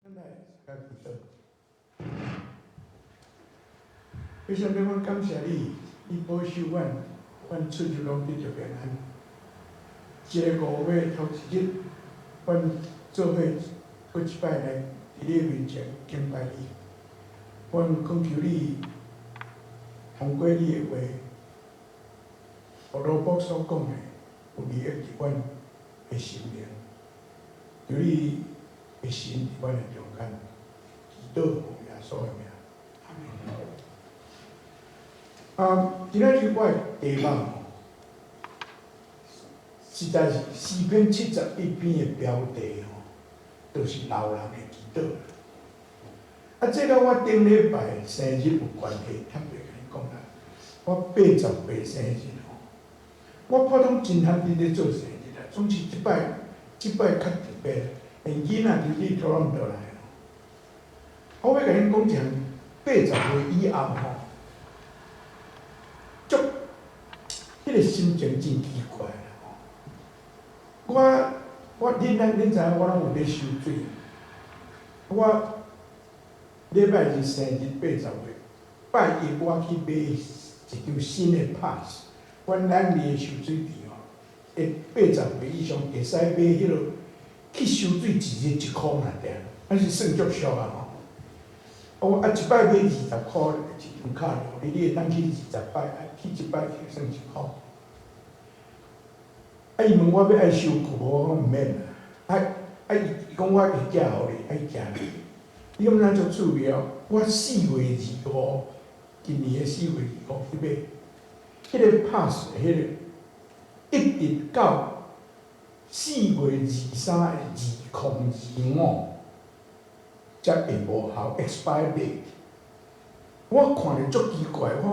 咱來來祈禱。父上帝，阮感謝你，你保守阮，阮出入攏得著平安。這個5月頭一日，阮做伙閣一擺來佇你面前敬拜你。阮懇求你，通過你的話，予羅伯所講的有利益佇阮的心靈，求你的神佇阮的中間，祈禱奉耶穌的名。啊，今仔日我的題目吼，實在是詩篇71篇的標題吼，就是老人的祈禱。啊，這佮我頂禮拜生日有關係，特別共你講啦。我80歲生日吼，我普通真罕佇咧做生日啦，總是這擺較特別，因囡仔佇咧多倫多來吼。我欲共恁講一項，80歲以後吼，足彼個心情真奇怪啦吼。我恁咱恁知影我攏有咧收水，我禮拜日生日八十歲，拜一我去買一張新的 pass，阮咱的收水池吼，會80歲以上會使買彼個去收水一日1箍爾爾，啊是算足俗啊吼。哦，啊一擺買20箍一張卡，予你，你會當去20擺，啊去一擺算1箍。啊，伊問我欲愛收據無？我講毋免啦。啊啊，伊伊講我會寄予你，啊伊寄來。你感覺足趣味哦！我4月25，今年的4月25去買，彼個 pass 彼個一直到4月23的2025，才會無效 expire date。我看著足奇怪，我講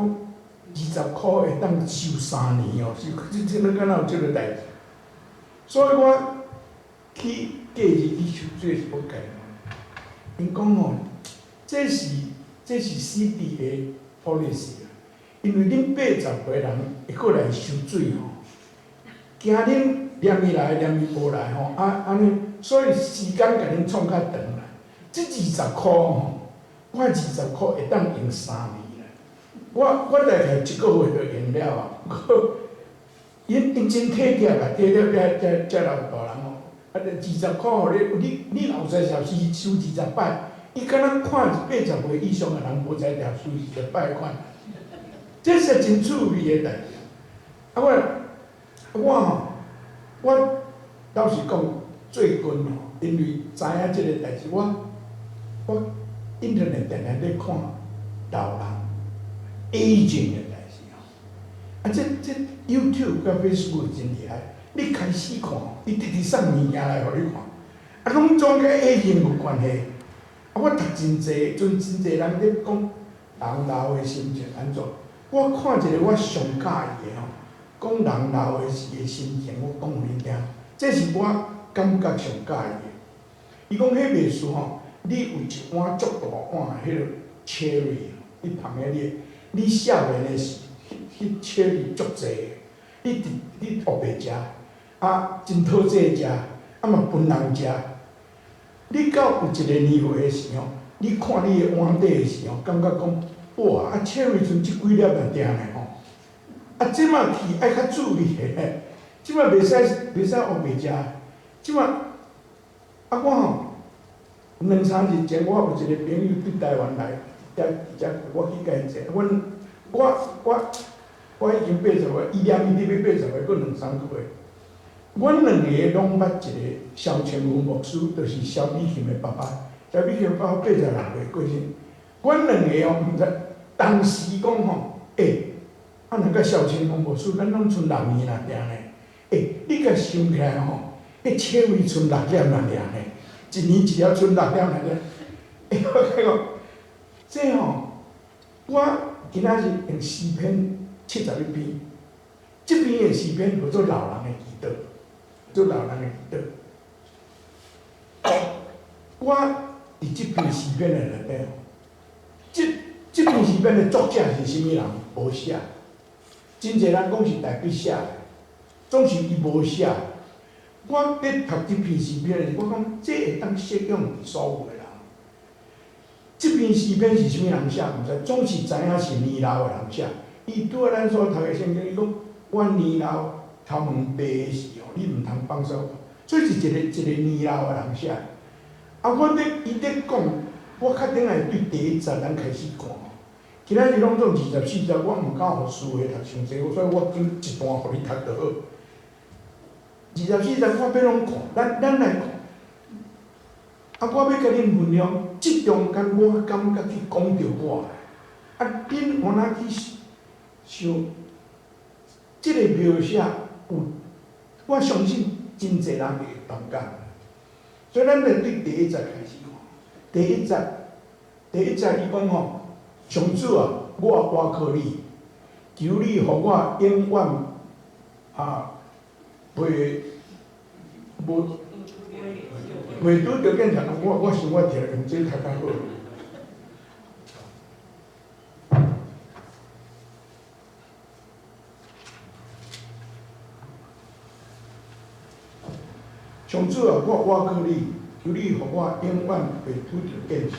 20箍會當收3年哦，是這這敢若有這個代誌？所以我去隔日去收水時，我共𪜶問，𪜶講吼，這是 city 的 policy 啊，因為恁80歲人會閣來收水吼，驚恁連伊來連伊無來吼，啊按呢，所以時間共恁創較長啦。這20箍吼，我20箍會當用3年啦。我大概一個月就用了啊。𪜶𪜶真體貼啦，體貼遮遮遮老大人吼，啊，20箍予你，你你老實時收20擺，伊敢若看80歲以上的人無才調收20擺款，這是真趣味的代誌。啊，我吼，我老實講，最近吼，因為知影這個代誌，我 internet 定定咧看老人 aging 的代誌吼。啊，這 YouTube 佮 Facebook 真厲害，你開始看，伊直直送物件來予你看，啊，攏總佮 aging 有關係。啊，我讀真濟，陣真濟人咧講人老的心情按怎。我看一個我上喜歡的吼，講人老的時的心情，我講予恁聽。這是我感覺上喜歡的。伊講彼袂輸吼，你有一碗足大碗的彼個 cherry，你捧佇你，你少年的時，彼 cherry 足濟，你佇你烏白食，啊，真討濟食，啊嘛分人食。你到有一個年歲的時吼，你看你的碗底的時吼，感覺講，哇，啊 cherry 賰這幾粒爾爾呢吼，啊，這馬去愛較注意的，這馬袂使烏白食，這馬，啊我吼，兩三日前我有一個朋友對台灣來，佇遮我去共伊坐，阮我已經80歲，伊連伊佇欲80歲，閣兩三個月。阮兩個攏捌一個蕭清文牧師，就是蕭美琴的爸爸。蕭美琴爸爸86歲過身。阮兩個哦，毋知當時講吼，欸，啊若佮蕭清文牧師，咱攏賰6年爾爾呢。欸，你共想起來吼，彼 cherry 賰六粒爾爾呢，一年一粒賰六粒爾爾。欸，我共你講，這吼，我今仔日用詩篇71篇，這篇的詩篇叫做老人的祈禱。做老人的祈禱。我佇這篇詩篇的內底吼，這篇詩篇的作者是啥物人？無寫。真濟人講是大衛寫的，總是伊無寫。我佇讀這篇詩篇的時，我講這會當適用佇所有的人。這篇詩篇是啥物人寫？毋知，總是知影是年老的人寫。伊拄仔咱所讀的聖經，伊講我年老頭毛白的時候，你毋通放捨我。所以是一個一個年老的人寫。啊，我咧伊咧講，我較頂下對第一節咱開始看。今仔日攏總24節，我毋敢予書的讀傷濟，所以我揀一段予你讀就好。24節我欲攏看，咱咱來看。啊，我欲共恁分享，這中間我感覺去講著我的。啊，恁有哪去想？這個描寫有，我相信真濟人會同感。所以咱來對第一節開始看。第一節，第一節伊講吼，上主啊，我倚靠你，求你予我永遠啊，袂無袂拄著見察。我我想我摕來用這讀較好。上主啊，我倚靠你，求你予我永遠袂拄著見察。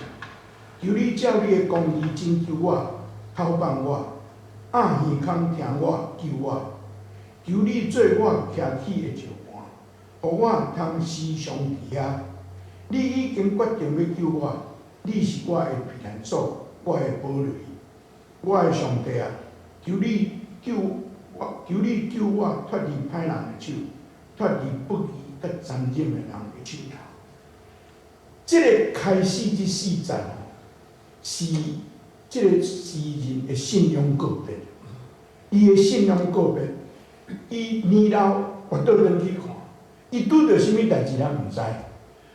求你照你的公義拯救我，討放我，掩耳孔聽我，救我。求你做我徛起的石磐，予我通時常佇遐。你已經決定欲救我，你是我的避難所，我的堡壘，我的上帝啊！求你救我，求你救我脫離歹人的手，脫離不義佮殘忍的人的手頭。這個開始這四節是這個詩人的信仰告白。伊的信仰告白，伊年老跋倒轉去看，伊拄著啥物代誌咱毋知，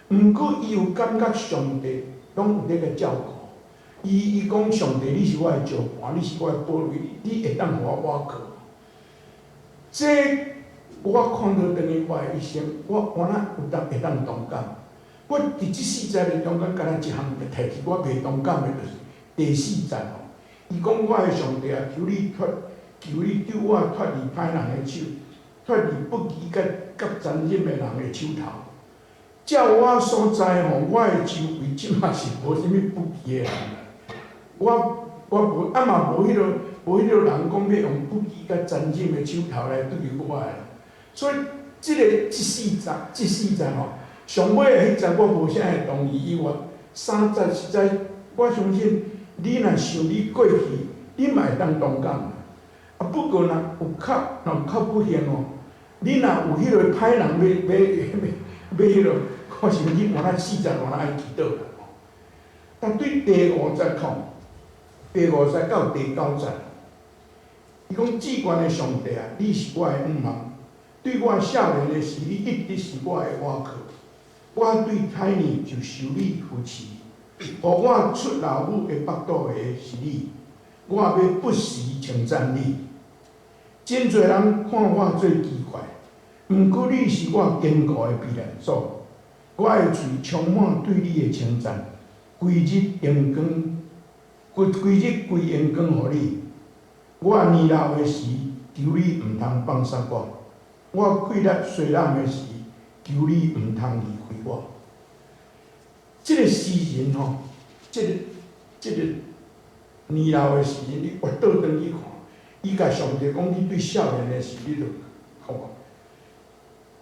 毋過伊有感覺上帝攏有咧共照顧。伊伊講上帝，你是我的石磐，你是我的堡壘，你會當予我倚靠。這我看倒轉去我的一生，我原來有當會當同感。我佇這四節的中間，敢若一項提起我袂同感的，就是第四節吼。伊講我的上帝啊，求你脫，求你救我脫離歹人的手，脫離不義佮佮殘忍的人的手頭。照我所知吼，我的周圍這馬是無啥物不義的人。我我無啊嘛無彼個無彼個人講欲用不義佮殘忍的手頭來對我的。所以這個這四節，這四節吼，上尾的彼節我無啥會同意以外，三節實在我相信你若想你過去，你嘛會當同感。啊，不過若有較若有較不幸哦，你若有彼個歹人欲欲欲欲彼個，我想你原來四節原來愛祈禱啦。但對第五節看，第五節到第九節，伊講至懸的上帝啊，你是我的向望，對我少年的時，你一直是我的倚靠。我對胎兒就受你扶持，予我出老母的腹肚的是你，我欲不時稱讚你。真濟人看我做奇怪，毋過你是我堅固的避難所，我的喙充滿對你的稱讚，規日榮光，規規日歸榮光予你。我年老的時，求你毋通放捨我；我氣力衰減的時，求你毋通離開我。這個詩人吼，這個這個年老的詩人，你跋倒轉去看，伊共上帝講，你對少年的時，你就看我。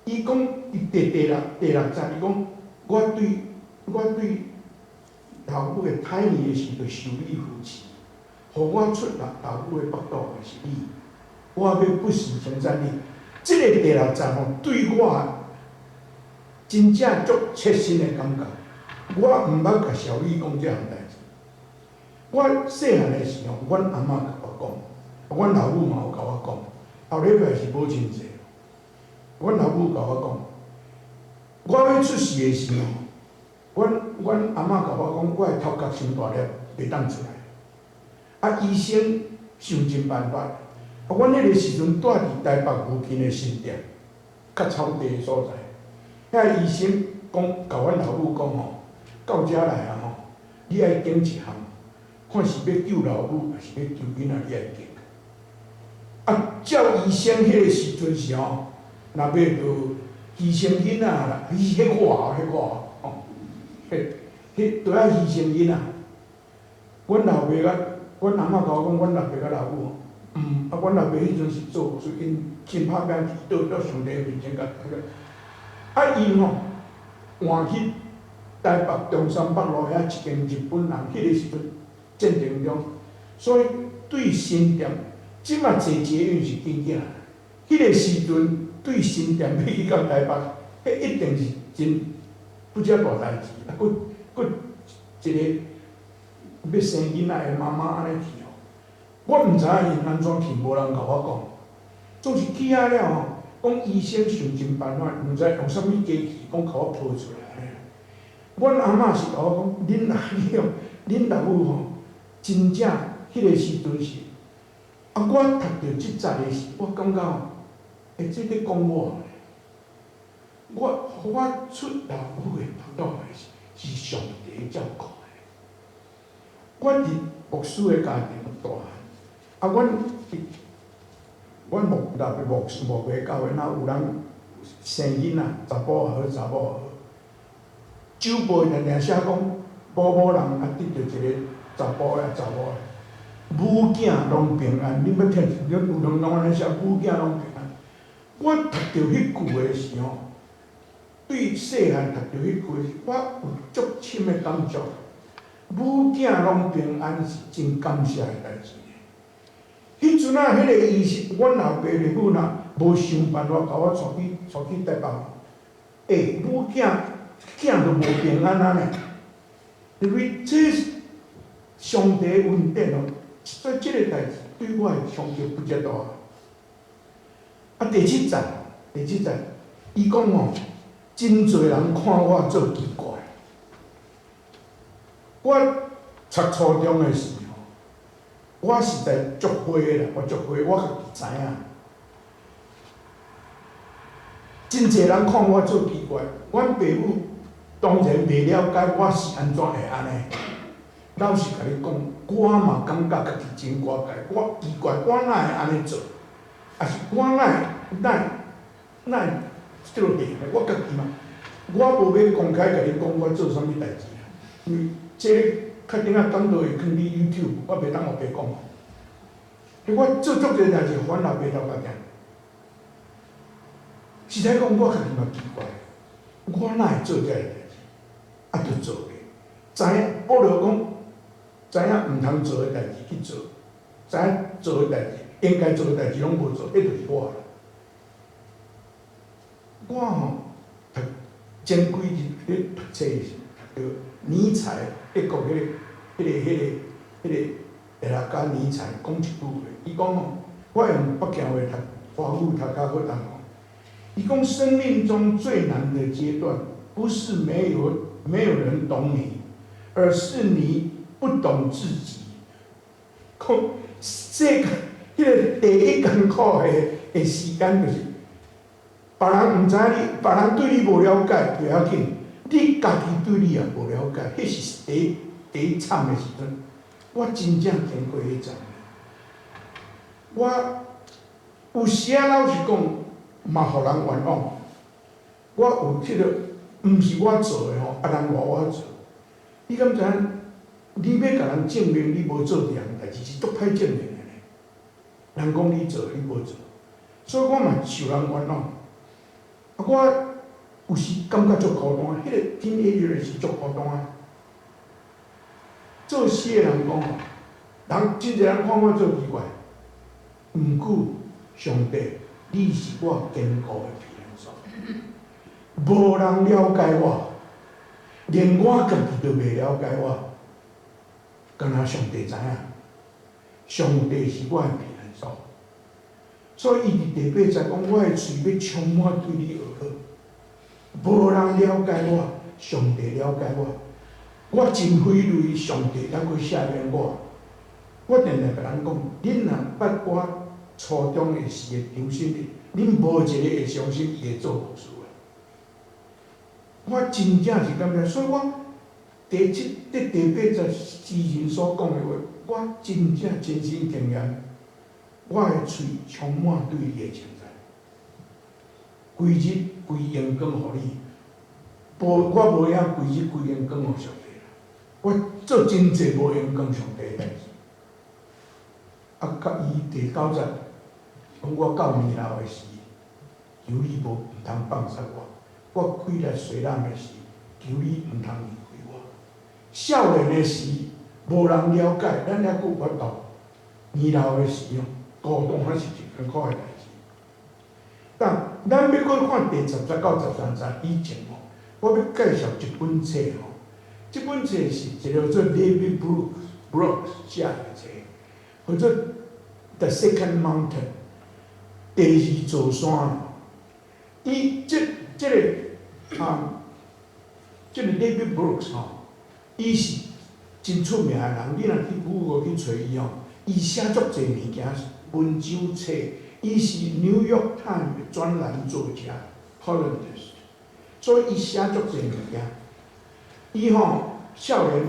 伊講，伊第第六第六節，伊講，我對我對老母的胎兒的時，就受你扶持，予我出老老母的腹肚的是你，我欲不時稱讚你。這個第六節吼，對我真正足切身的感覺。我毋捌共小美講這項代誌。我細漢的時候，阮阿嬤共我講，阮老母嘛有共我講，後禮拜是母親節，阮老母共我講，我欲出世的時候，阮阮阿嬤共我講，我的頭殼傷大粒，袂當出來。啊，醫生想盡辦法，啊，阮彼个時陣蹛佇台北附近的新店，較草地的所在，遐醫生講，共阮老母講吼，到遮來啊吼，你愛揀一項，看是欲救老母，抑是欲救囡仔，你愛揀。啊，照醫生彼个時陣是吼，若欲就犧牲囡仔啦，彼彼我彼我吼，彼彼著愛犧牲囡仔。阮老爸佮阮阿嬷共我讲，阮老爸佮老母，啊，阮老爸彼阵是做牧师，𪜶真拍拼祈禱到上帝面前共啊，𪜶吼換去台北中山北路遐一間日本人，彼个時陣戰爭中，所以對新店，這馬坐捷運是緊緊，彼個時陣對新店欲去到台北，彼一定是真不遮大代誌，啊，閣閣一個欲生囡仔的媽媽按呢去吼，我毋知影𪜶按怎去，無人共我講。總是去遐了吼，講醫生想盡辦法，毋知用啥物機器，講共我抱出來按呢。阮阿嬤是共我講，恁阿母吼，恁老母吼，真正彼个時陣是，啊，我讀著這節的時，我感覺吼，欸，這咧講我，我予我出老母的腹肚的是上帝照顧的。我佇牧師的家庭大漢，啊，阮牧老爸牧牧爸教會，若有人生囡仔，查埔也好，查某也好，酒報定定寫講某某人啊得著一个查埔的查某的，母囝攏平安。恁捌聽？恁有人攏按呢寫母囝攏平安。我讀著彼句的時吼，對細漢讀著彼句時，我有足深的感觸。母囝攏平安是真感謝的代誌。彼陣仔，彼个醫生，阮老爸的母若無想辦法共我帶去台北，欸，母囝囝都無平安啊呢。因為這上帝恩典哦，所以這个代誌對我的衝擊不遮大。啊，第七節，第七節，伊講吼，真濟人看我做奇怪。我讀初中的時候，我實在足灰啦，我足灰，我家己知影。真濟人看我做奇怪，阮爸母當然袂了解我是按怎會按呢。老實共你講，我嘛感覺家己真怪怪，我奇怪我哪會按呢做，抑是我哪會做這個？我家己嘛，我無欲公開共你講我做啥物代誌啦，因為這個較頂仔講道會囥佇 YouTube，我袂當烏白講。我做足濟代誌，予阮老爸頭殼疼。實在講，我家己嘛奇怪，我哪會做這个代誌？啊，就做咧。知影保羅講，知影毋通做的代誌去做，知影做的代誌，應該做的代誌攏無做，彼就是我啦。我吼讀前幾日咧讀冊時，讀著尼采，德國彼個藝術家尼采講一句話，伊講吼，我用北京話讀，華語讀較好當講。伊講生命中最難的階段，不是沒有人懂你，而是你不懂自己。講世界彼个第一艱苦的時間，就是別人毋知你，別人對你無了解，袂要緊，你家己對你也無了解，彼是第一慘的時陣。我真正經過彼陣。我有時仔老實講，嘛予人冤枉。我有這个，毋是我做的吼，啊人賴我做。你敢知影？你欲共人證明你無做這項代誌，是足歹證明的呢。人講你做，你無做，所以我嘛受人冤枉。啊，我有時感覺足孤單，彼个 teenager 是足孤單。做詩的人講吼，人真濟人看我做奇怪，毋過上帝，你是我堅固的避難所，無人了解我，連我家己都袂了解我，敢若上帝知影，上帝是我的避難所，所以伊佇第八節講，我的喙欲充滿對你學好，無人了解我，上帝了解我，我真悔累，上帝猶閣赦免我。我定定共人講，恁若捌我初中的時的張信日，恁無一个會相信伊會做牧師的。我真正是感覺，所以我第七、第八節詩人所講的話，我真正親身經驗，我的喙充滿對你的稱讚，規日歸榮光予你，無我無影規日歸榮光予上帝啦。我做真濟無榮光上帝的代誌。啊，佮伊第九節，講我到年老的時，求你無毋通放殺我；我氣力衰減的時，求你毋通離開我。少年的時無人了解，咱猶閣有法度。年老的時哦，孤單還是一艱苦的代誌。但咱欲閣看第10節到13節以前吼，我欲介紹一本冊吼。這本冊是一个叫做 David Brooks 寫的冊，叫做《The Second Mountain》第二座山。伊這個 David Brooks 吼，伊是真出名的人，你若去 Google 去揣伊吼，伊寫足濟物件，文章冊，伊是《New York Times》的專欄作家（columnist），所以伊寫足濟物件。伊吼少年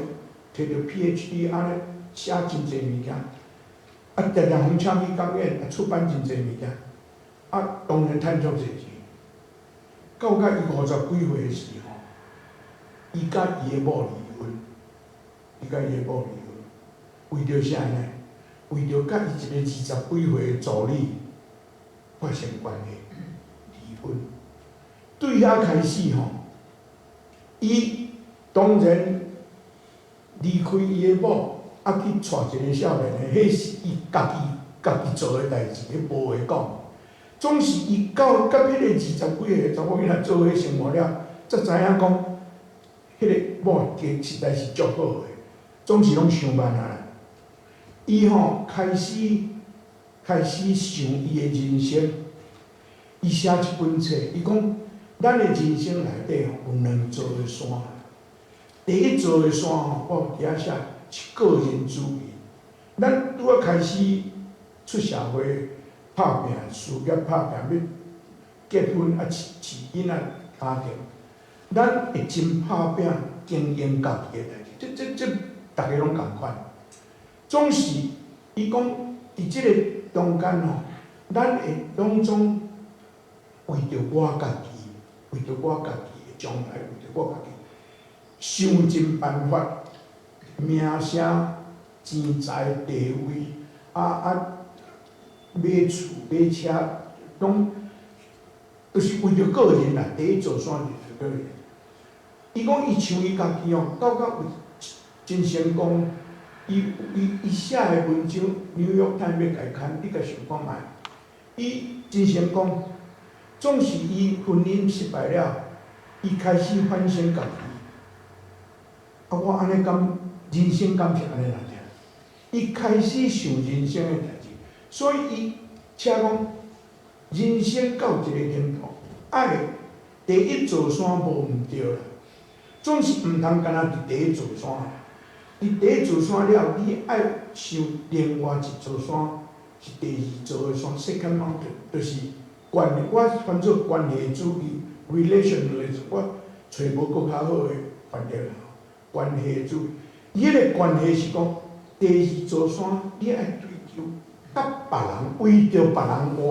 摕著 PhD，按呢寫真濟物件，啊，常常予請去講演，啊，出版真濟物件，啊，當然趁足濟錢。到甲伊五十幾歲的時吼，伊佮伊的某離婚，伊佮伊的某離婚，為著啥呢？為著佮伊一个二十幾歲的助理發生關係，離婚。對遐開始吼，伊當然離開伊的某，啊去娶一個少年的，彼是伊家己做的代誌，彼無話講。總是伊到佮彼個二十幾歲的查某囡仔做伙生活了，才知影講，彼個某其實在是足好的，總是攏想辦法啦。伊吼開始想伊的人生，伊寫一本冊，伊講咱的人生內底吼有兩座的山。第一座的山吼，我佇遐寫是個人主義。咱拄仔開始出社會拍拚，事業拍拚，欲結婚啊，飼飼囡仔家庭，咱會真拍拚經營家己的代誌，這逐家攏仝款。總是伊講佇這個中間吼，咱會攏總為著我家己，為著我家己的將來，為著我家己，想盡辦法，名聲、錢財、地位，啊，買厝買車，攏都是為著個人啦。第一座山就是個人。伊講伊像伊家己哦，到甲有真成功。伊寫的文章，《紐約泰》欲共伊刊，你共想看覓？伊真成功，總是伊婚姻失敗了，伊開始反省家己。啊，我按呢敢人生敢是按呢爾爾？伊開始想人生的代誌，所以伊寫講人生到一个程度，愛第一座山無毋對啦，總是毋通干焦佇第一座山。佇第一座山了，你愛想另外一座山，是第二座的山，second mountain，就是關係。我翻做關係主義（relationalism），我揣無閣較好的翻譯啦。關係主義，伊彼个關係是講，第二座山你愛追求佮別人，為著別人活，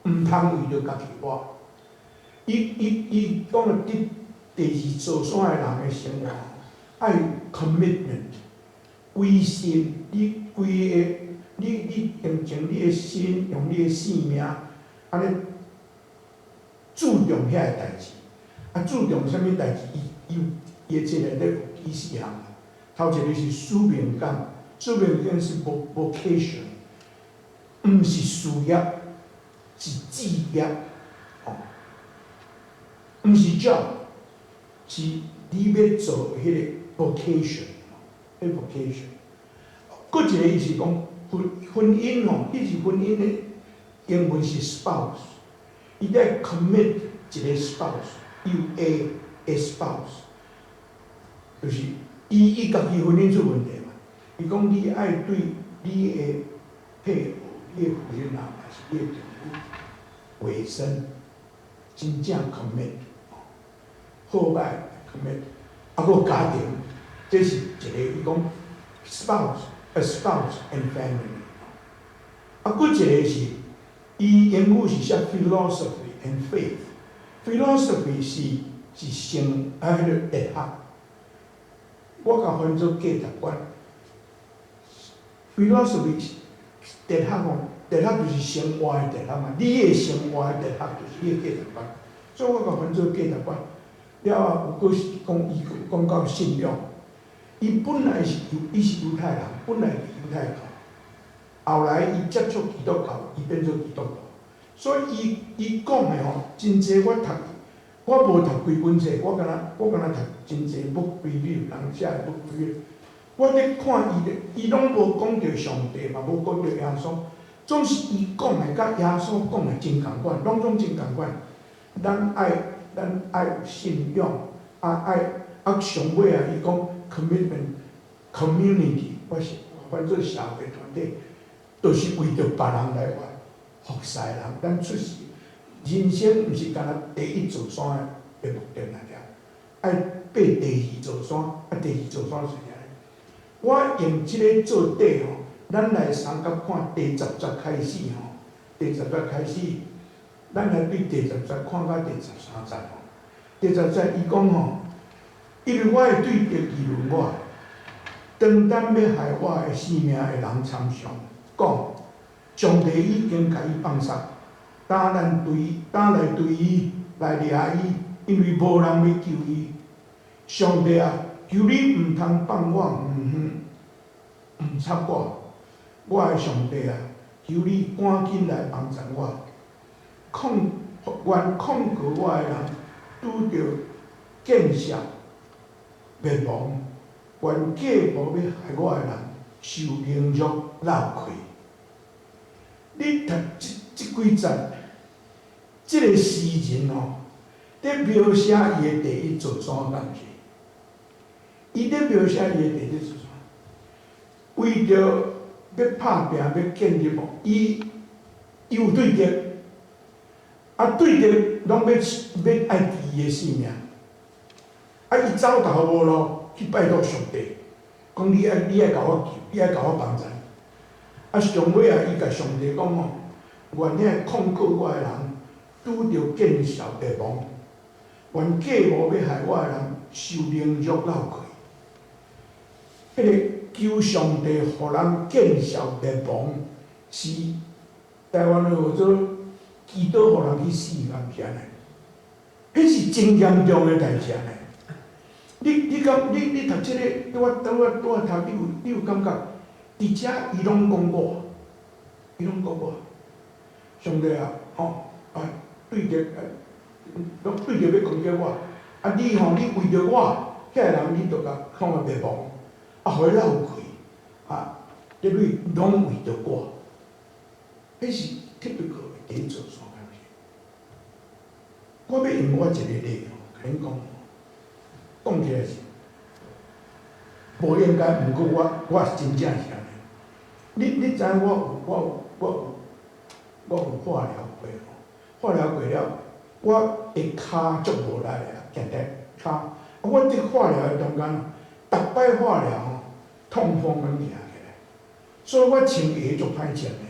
毋通為著家己活。伊講的佇第二座山的人的生活，愛 commitment。歸心，你規个，你用將你的心，用你的性命，按呢注重遐個代誌。啊，注重啥物代誌？伊伊的這個咧有幾四項。頭一个是使命感，使命感是 vocation，毋是事業，是志業，吼，毋是 job，是你欲做彼个 vocation。彼 vocation，閣一個伊是講婚姻吼，彼是婚姻的英文是 spouse，伊咧 commit 一個 spouse，有 a spouse，就是伊家己婚姻出問題嘛。伊講你愛對你的配偶、你的夫人啊，還是你的丈夫委身，真正 commit，好歹 commit，啊，閣家庭。這是一個伊講 spouse，a spouse and family。啊，閣一個是，伊英語是寫 philosophy and faith。philosophy 是神啊，彼個哲學。我共翻做價值觀。philosophy 哲學吼，哲學就是生活的哲學嘛。你的生活的哲學就是你的價值觀。所以我共翻做價值觀。了後有閣是講伊講到信仰，伊本來是猶，伊是猶太人，本來是猶太教，後來伊接觸基督教，伊變做基督徒。所以伊伊講的吼，真濟我讀，我無讀規本冊，我敢若讀真濟 book review，人寫的 book review。我咧看伊的，伊攏無講著上帝，嘛無講著耶穌，總是伊講的佮耶穌講的真仝款，攏總真仝款。咱愛有信仰，啊愛啊上尾啊，伊講 commitment community，我是翻做社會團體，就是為著別人來活，服侍人。咱出世人生毋是干焦第一座山的目的爾爾，愛爬第二座山，啊第二座山是啥？我用這个做底吼，咱來相佮看第十節開始吼，第十節開始，咱來對第十節看到第13節吼。第十節伊講吼，因為我的對敵議論我，當等欲害我的性命的人參詳，講上帝已經共伊放殺，擔來追伊，來掠伊，因為無人欲救伊。上帝啊，求你毋通放我遠遠，毋插我，我的上帝啊，求你趕緊來幫贊我。控願控告我的人拄著見笑滅亡，願計謀欲害我的人受凌辱落氣。你讀這這幾節，這個詩人吼，佇描寫伊的第一座山，敢毋是？伊佇描寫伊的第一座山，為著欲拍拚，欲建立哦，伊伊有對敵，啊對敵攏欲欲愛治伊的性命，啊伊走投無路，去拜託上帝，講你愛共我救，你愛共我幫贊。啊上尾啊，伊共上帝講吼，願遐控告我的人拄著見笑滅亡，願計謀欲害我的人受凌辱落氣。彼个求上帝予人見笑滅亡，是台灣話號做祈禱予人去死，敢毋是按呢？彼是真嚴重的代誌按呢。你你感你你讀這个，我拄我拄仔讀，你有感覺？佇遮伊攏講我，伊攏講我，上帝啊，吼啊對著，攏對著欲攻擊我，啊你吼你為著我，遐个人你著共創個滅亡，啊，予伊落氣，啊，這類攏為著我，彼是 typical 的第一座山，敢毋是？我欲用我一個例吼，共恁講，講起來是無應該，毋過我我真正是按呢。你你知影我有我有我有我有化療過吼，化療過了，我的跤足無力的，定定跤。啊，我佇化療的中間，逐擺化療吼，痛風攏行起來，所以我穿鞋足歹穿的。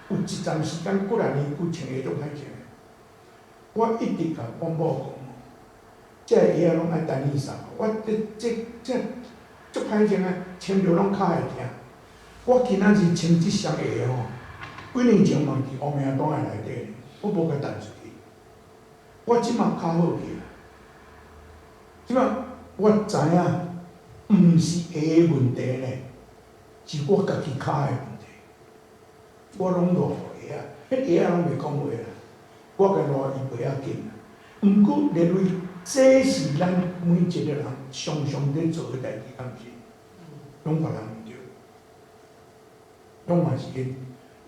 有一陣時間幾若年久穿鞋足歹穿的。我一直共阮某講，這个鞋仔攏愛等伊送。我這這這足歹穿啊，穿著攏跤會疼。我今仔日穿這雙鞋吼，幾年前嘛佇烏名單的內底，我無共擲出去。我這馬較好去啊，這馬我知影，毋是鞋的問題呢，是我家己跤的問題。我攏落鞋仔，彼鞋仔攏袂講話啦，我共落伊袂要緊啦。毋過認為這是咱每一個人常常佇做的代誌，敢毋是？攏別人毋對，攏嘛是𪜶，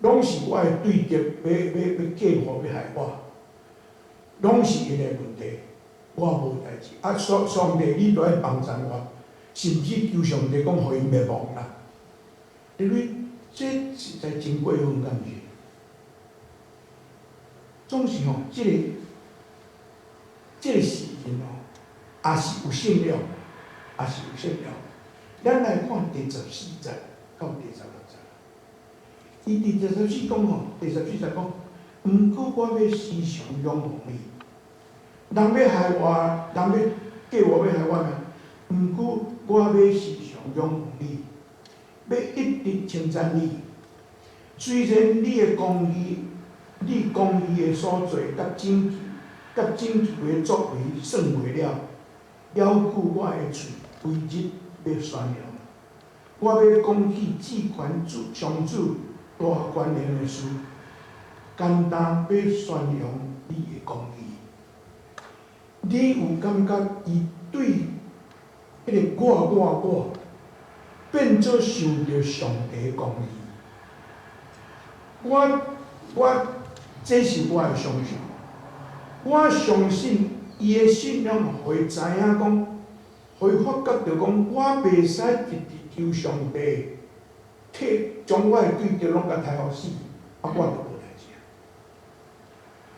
攏是我的對敵欲欲欲計劃欲害我，攏是𪜶的問題，我無代誌。啊，上上帝，你著愛幫贊我，甚至求上帝講，予𪜶滅亡啦。因為這實在真過分，敢毋是？總是吼，這個詩人吼，也是有信仰，也是有信仰。咱來看第14節到第16節。伊佇第十四講吼，第十四節講，毋過我欲時常仰望你。人欲害我，人欲計劃欲害我呢？毋過我欲時常仰望你，欲一直稱讚你。雖然你的公義，你公義的所做，佮拯救的作為算袂了，猶久我的喙規日欲宣揚。我欲講起至懸主上主大權能的事，簡單欲宣揚你的公義。你有感覺伊對彼个我我我變做想著上帝公義？我這是我的相信，我相信伊的信仰，予伊知影講，予伊發覺著講，我袂使直直求上帝，替將我的對敵攏共刣予死，啊，我就無代誌啊。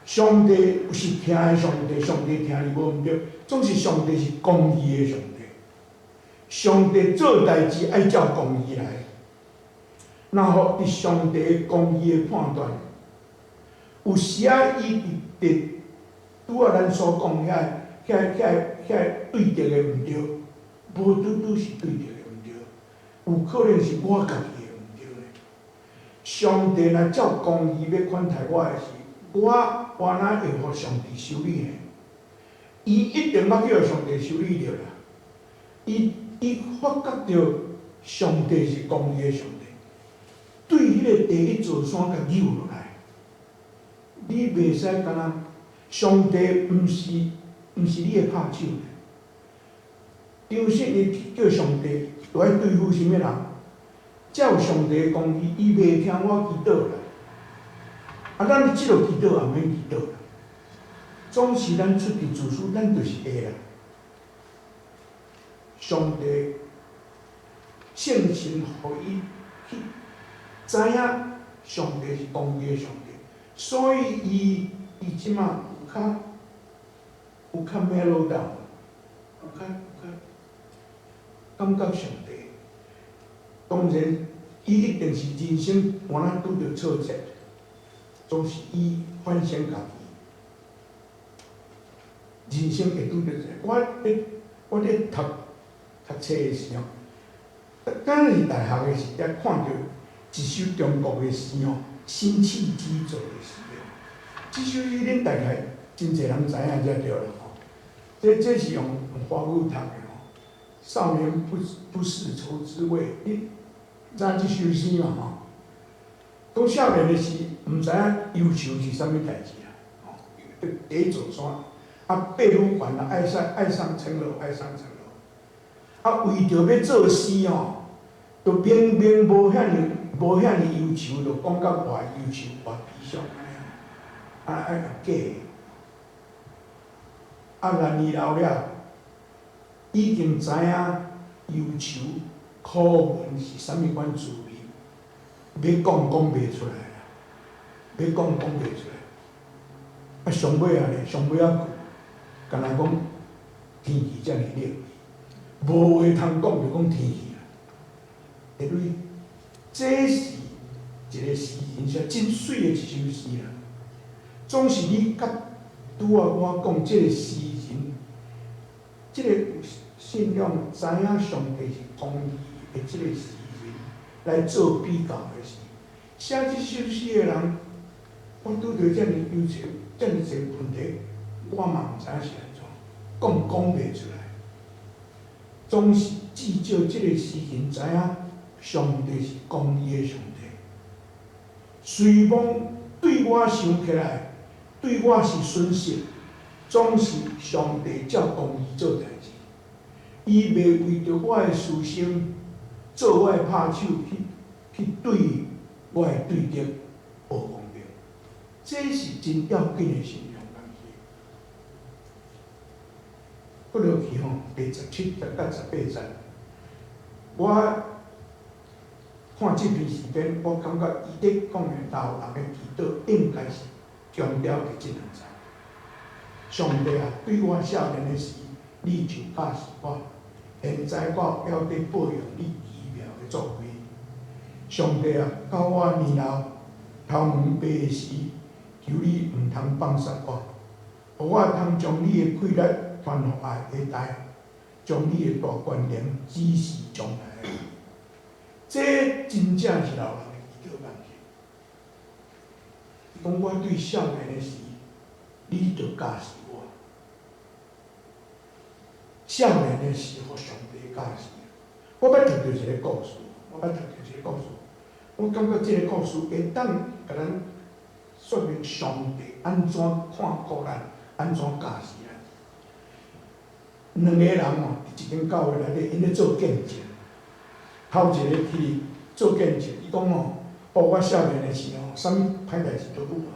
上帝是疼的上帝，上帝疼你無毋對，總是上帝是公義的上帝。上帝做代誌愛照公義來，若予佇上帝公義的判斷，有時仔伊佇佇拄仔咱所講遐遐遐遐對敵的毋對，無拄拄是對敵的毋對，有可能是我家己的毋對咧。上帝若照公義欲款待我的時，我我哪會予上帝修理呢？伊一定捌叫上帝修理著啦。伊發覺著上帝是公義的上帝，對彼个第一座山共扭落來，你袂使敢若上帝毋是你的拍手。張信伊叫上帝愛對付啥物人？照上帝的公義，伊袂聽我祈禱啦。啊，咱這个祈禱也免祈禱啦。總是咱出佇自私，咱就是會啦。上帝聖神予伊去知影上帝是公義的上帝，所以伊這馬有較 mellow down，有較感覺上帝。當然，伊一定是人生換哪拄著挫折，總是伊反省家己。人生會拄著這，我咧讀冊的時候，敢若是大學的時，才看著一首中國的詩吼，辛棄疾做的詩哦。這首詩恁大概真濟人知影才對啦吼。這是用華語讀的吼。少年不識愁滋味，你知影這首詩嘛吼？講少年的時，毋知影憂愁是啥物代誌啦。吼，第一座山，啊，白女還啦，愛上層樓，愛上層樓。啊，為著欲作詩吼，就明明無遐爾憂愁，就講甲偌憂愁、偌悲傷按呢。啊，啊，假的。啊，然而老了，已經知影憂愁苦悶是啥物款滋味，欲講講袂出來啦，欲講講袂出來。啊，上尾仔咧，上尾仔句，敢若講天氣遮爾冷，無話通講就講天氣啦。因為這是一個詩人寫真媠的一首詩啦。總是你佮拄仔我講，這個詩人，這個有信仰、知影上帝是公義的這個詩人來做比較的時，寫這首詩的人，我拄著遮爾憂愁、遮爾濟問題，我嘛毋知影是按怎，講講袂出來。總是至少這個詩人知影上帝是公義的上帝，雖罔對我想起來，對我是損失，總是上帝照公義做代誌，伊袂為著我的私心做我的拍手去對我的對敵無公平，這是真要緊的信仰東西。閣落去吼，第17節佮18節，我看這篇詩篇，我感覺伊咧講的老人的祈禱，應該是強調佇這兩節。上帝啊，對我少年的時，你就教示我；現在我猶佇報揚你奇妙的作為。上帝啊，到我年老頭毛白的時，求你毋通放殺我，予我通將你的氣力傳予下一代，將你的大權能指示將來。這真正是老人的祈禱方式。伊講我對少年的時，你就教示我。少年的時，予上帝教示。我捌讀著一个故事，我捌讀著一个故事，我感覺這个故事會當共咱說明上帝按怎看顧咱，按怎教示咱。兩个人哦，佇一間教會內底，𪜶咧做見證。頭一个去做見證，伊講哦，哦，我少年的時候，啥物歹代志都有啊。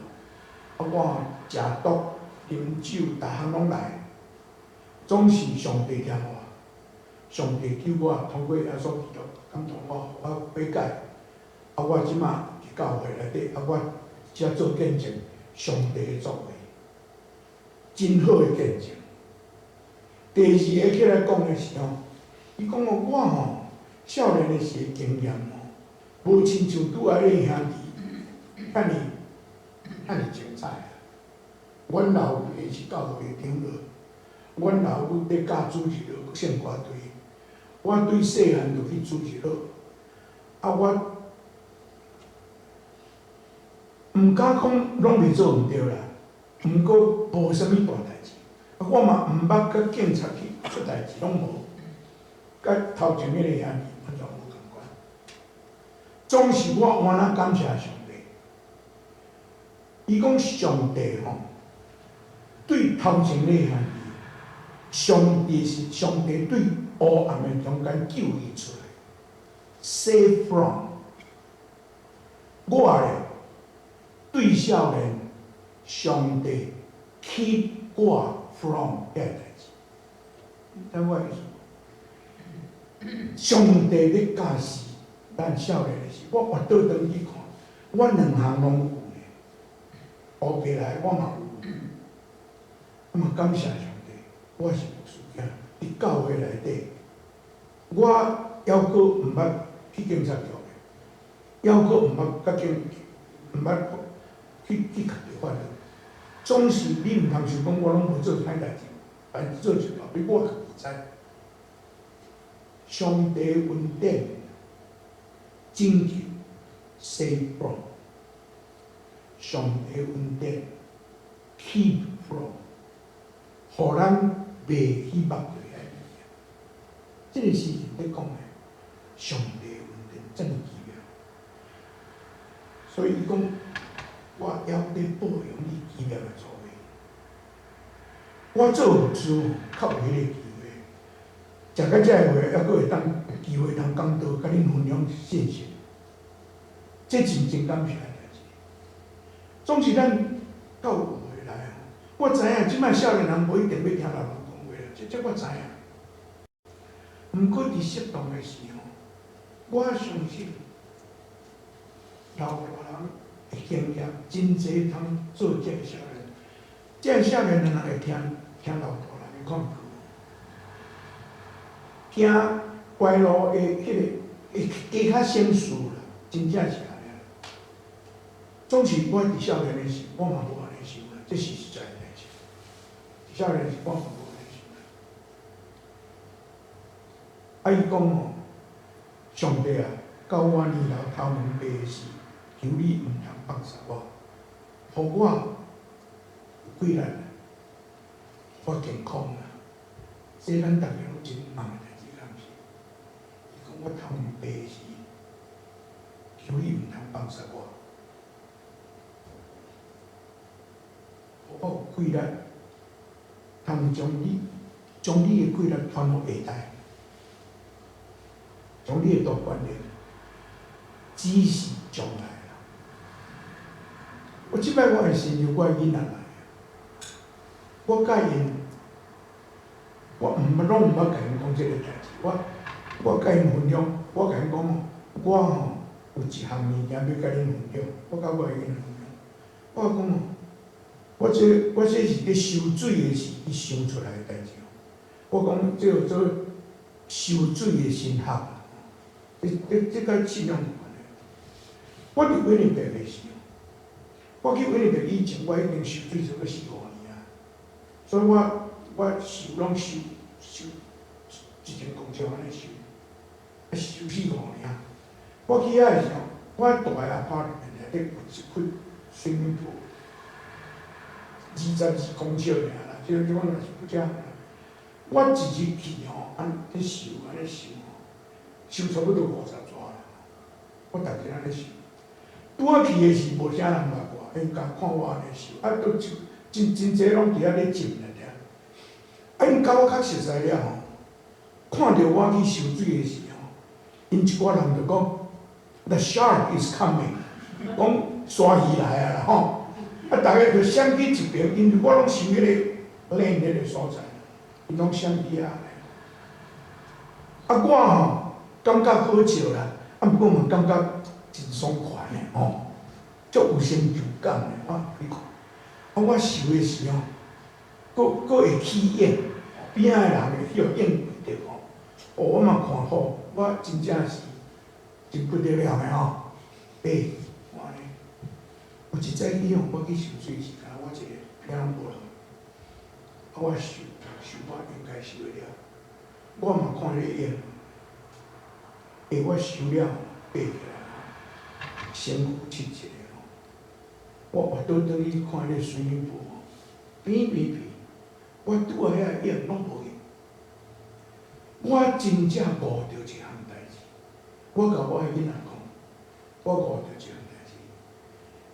啊，我食毒、啉酒，逐項攏來，總是上帝疼我，上帝救我，通過耶穌基督感動我，予我悔改。啊，我這馬佇教會內底，啊，我才做見證，上帝的作為，真好的見證。第二个起來講的時候，伊講哦，我吼少年的時的經驗吼，無親像拄仔彼兄弟遐爾遐爾精彩啊！阮老爸是教會的長老，阮老母咧教主日學聖歌隊，我對細漢就去主日學，啊，我毋敢講攏袂做毋對啦，毋過無啥物大代誌。啊，我嘛毋捌佮警察去出代誌，攏無，佮頭前彼个兄弟完全無仝款。總是我換哪感謝上帝。伊講上帝吼，對頭前彼个兄弟，上帝是上帝對黑暗的中間救伊出來，save from。我咧對少年，上帝 keep 我 from 遐代誌。你知我意思無？上帝咧教示咱少年的時，我活倒轉去看，我兩項攏有呢。烏白來我嘛有，我嘛感謝上帝，我是牧師囝，佇教會內底，我猶閣毋捌去警察局的，猶閣毋捌佮警，毋捌去共著法律。總是你毋通想講我攏無做歹代誌，但做一大筆我家己知。上帝恩典拯救，save from；上帝恩典 keep from，予咱袂去目著遐物件。這个事情咧講的，上帝恩典真奇妙。所以伊講，我猶佇報揚你奇妙的作為。我做牧師較有彼个機會，食到這个話，猶閣會當有機會通講道，共恁分享信息，這真真感謝的代誌。總是咱到有會來吼，我知影這擺少年人無一定欲聽老人講話啦，這我知影。毋過佇適當的時候，我相信老大人的經驗真濟通做這个少年，這个少年人會聽聽老大人的勸告，行歪路的彼个會加較省事啦，真正是按呢。總是我佇少年的時，我嘛無按呢想啦，這是實在的代誌。少年時我嘛無按呢想啦。啊，伊講吼，上帝啊，到我年老頭毛白的時，求你毋通放殺我，予我有氣力，我健康啦。這咱逐家攏真望的代誌，敢毋是？伊講我頭毛白時，求你毋通放殺我，予我有氣力，通將你的氣力傳予下代，將你的大觀念指示將來啦。我這擺我會信由我的囡仔來，我佮𪜶，我毋捌攏毋捌共𪜶講這个代誌，我佮𪜶分享，我共𪜶講，我吼有一項物件欲佮恁分享，我佮我的囡仔分享，我講哦，我這是咧收水的時去想出來的代誌。我講這叫做收水的神學，這佮信仰無關係。我佇溫尼伯的時候，我去溫尼伯以前，我已經受水差不多四五年啊，所以我受攏受受1000公尺按呢游，啊，游四五爾。我去遐的時候，我蹛的 apartment 內底有一窟 swimming pool，22公尺爾啦，這這我若是不遮。我一日去吼，按咧游，按呢游吼，游差不多50逝啦。我逐日按呢游。拄仔去的時無啥人捌我，𪜶共看我按呢游，啊，都真真真濟攏佇遐咧浸咧爾。啊，𪜶佮我較熟似了吼，看著我去游水的時吼，𪜶一寡人就講：The shark is coming，講鯊魚來啊啦吼！啊，逐家就閃去一爿，因為我攏游彼个 lane 彼個所在，𪜶攏閃去遐來。啊，我吼感覺好笑啦，啊，毋過嘛感覺真爽快的吼，足有成就感的。我去看，啊，我游的時吼，閣閣會起影，邊仔的人會去予影著吼。哦，我嘛看好，我真正是真不得了的吼。欸，我按呢，有一早起吼，我去游水時，敢若我一个邊仔攏無人，啊，我游游我應該游的了，我嘛看咧影，欸，我游了爬起來吼，身軀拭一下吼，我倚倒轉去看彼个 swimming pool 吼，變變變，我拄仔遐影攏無去。我真正悟著一項代誌，我共我的囡仔講，我悟著一項代誌。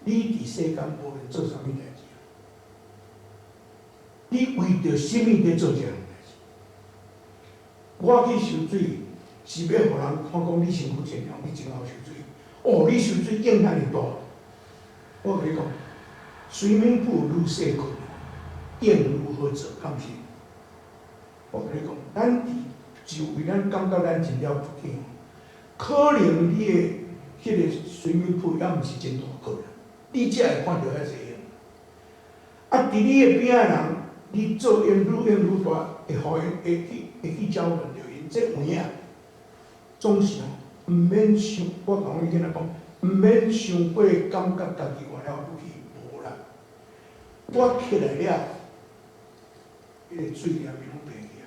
你佇世間無論做啥物代誌，你為著啥物佇做這項代誌？我去游水是欲予人看講你身軀真強，你真𠢕游水。哦，你游水影遐爾大，我共你講，swimming pool 愈細窟，影愈好做，敢毋是？我共你講，咱佇就為咱感覺咱真了不起吼，可能你的彼个 swimming pool 猶毋是真大窟，你才會看著遐濟影。啊，佇你的邊仔人，你做影愈影愈大，會予𪜶會去攪亂著𪜶，這有影。總是吼，毋免傷，我共阮囡仔講，毋免傷過感覺家己偌了不起，無啦。我起來了，彼个水裡面攏白去啊。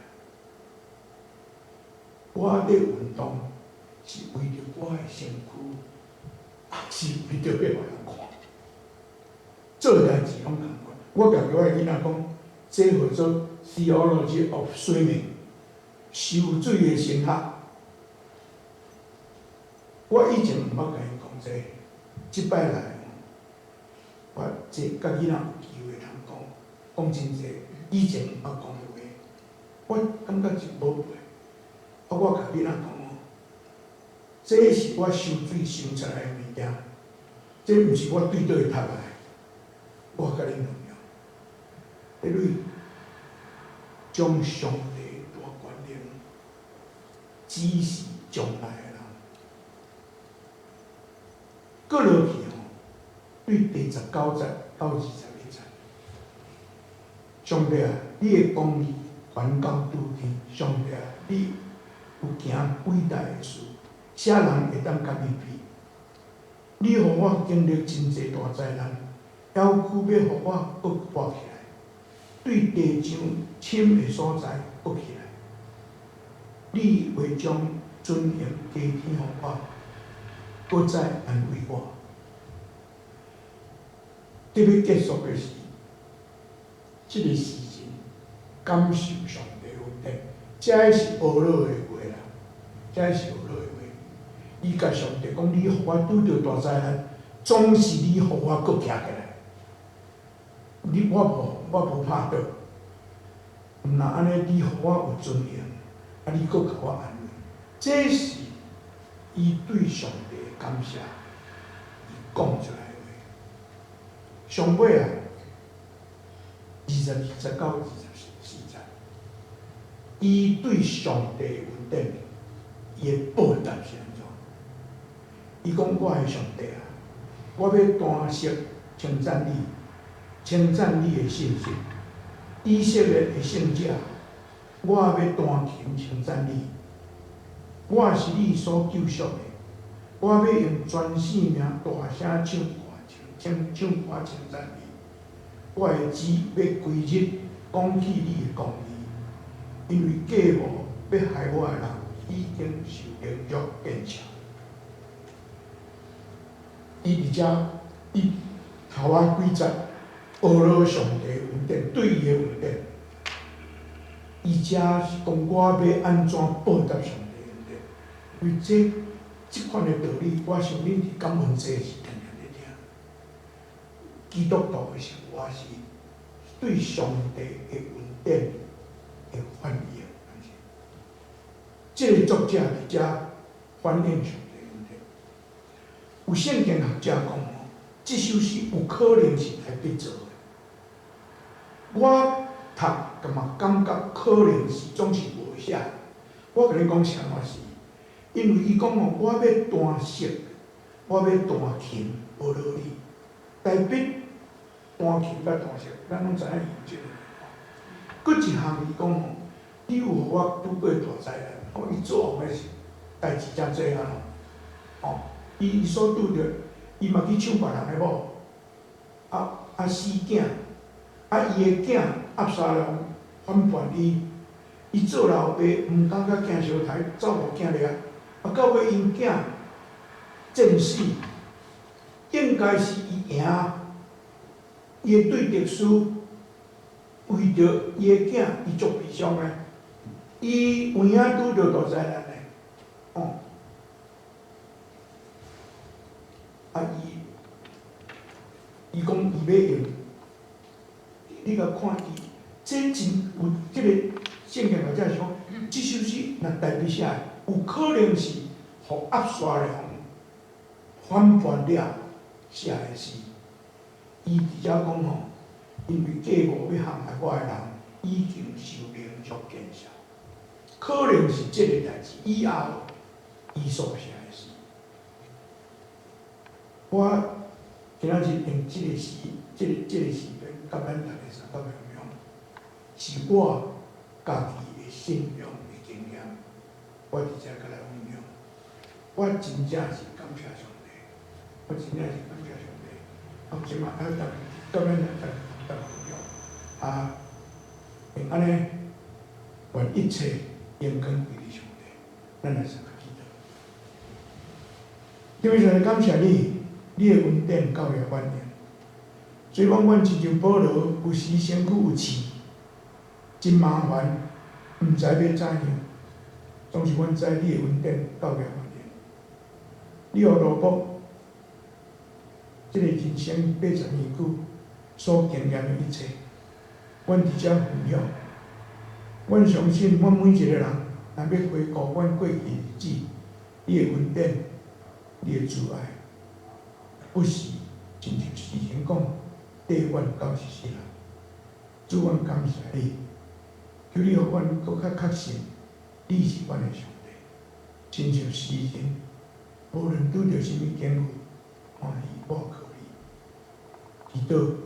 我咧運動是為著我的身軀，抑是為著欲予人看？做代誌攏仝款。我共我的囡仔講，這號做 theology of swimming，游水的神學。我以前毋捌共𪜶講這個，這擺來，我這佮囡仔有機會通講，講真濟以前毋捌講的話，我感覺真寶貴。啊，我共囡仔講哦，這是我游水想出來的物件，這毋是我對佗位讀來的，我共恁榮耀。因為將上帝大權能指示將來的人，閣落去吼，對第19節到21節，上帝啊，你的公義懸高諸天，上帝啊，你有行偉大的事，啥人會當佮你比？你予我經歷真濟大災難，猶閣欲予我閣活起來，對地上深的所在閣起來。你會將尊榮加添予我，閣再安慰我。特別結束的是，這個詩人感受上帝恩典，這是呵咾的話啦，這是呵咾的話。伊共上帝講：你予我拄著大災難，總是你予我閣徛起來。你我無我無拍倒，毋若按呢，你予我有尊嚴，啊，你閣共我安慰，這是伊對上帝的感謝，伊講出來的話。上尾啊，22節到24節，伊對上帝的恩典，伊的報答是按怎？伊講：我的上帝啊，我欲彈瑟稱讚你，稱讚你的信實。以色列的聖者，我欲彈琴稱讚你。我是你所救贖的，我欲用全生命大聲唱歌，唱唱歌稱讚你。我的舌欲規日講起你的公義，因為計謀欲欲害我的人已經受凌辱見笑。伊佇遮，伊頭仔幾節學了上帝恩典，對伊的恩典。伊遮是講我欲按怎報答上帝恩典？因為這款的道理，我想恁佇感恩節是定定咧聽。基督徒的生活是對上帝的恩典的反應。這个作者佇遮反映上帝恩典。有聖經學者講吼，這首詩有可能是大衛做的。我讀嘛感覺可能是總是無寫。我共你講啥物事？因為伊講吼，我欲彈瑟，我欲彈琴，無道理。大衛彈琴佮彈瑟，咱攏知影伊有這个。閣一項伊講吼，你有予我拄過大災難，吼，伊做王的時代誌誠濟啊，吼，伊所拄著，伊嘛去搶別人的某，啊死囝，啊伊的囝押沙龍反叛伊，伊做老爸毋敢共囝相刣，走予囝掠，啊到尾𪜶囝戰死，應該是伊贏，伊的對敵輸，為著伊的囝，伊足悲傷的。伊有影拄著大災難的，哦，啊伊，伊講伊欲用，你共看伊，這真有這个聖經學者是講，這首詩若大衛寫的，有可能是予押沙龍反叛了寫的詩。伊佇遮講吼，因為計謀欲陷害我的人，已經受凌辱見笑。可能是這个代誌以後，伊所寫的詩。我今仔日用這個詩，這個詩篇，共咱逐个相共分享，是我家己的信仰的經驗。我佇遮共來分享。我真正是感謝上帝，我真正是感謝上帝。啊，這馬啊，逐共咱逐個分享。啊，用按呢，願一切榮光歸予上帝，咱來相共祈禱。天父上帝，感謝你，你的恩典夠了萬年。雖講阮親像保羅，有時身軀有刺，真麻煩，毋知欲怎樣。總是阮知你的恩典夠了萬年。你予羅伯這个人生80年久所經驗的一切，阮佇遮分享。阮相信，阮每一个人，若欲回顧阮過去日子，你的恩典，你的慈愛，不是親像詩人講，綴阮到一世人。主，阮感謝你，求你予阮閣較確信，你是阮的上帝。親像詩人，無論拄著啥物境遇，歡喜我靠你。祈禱。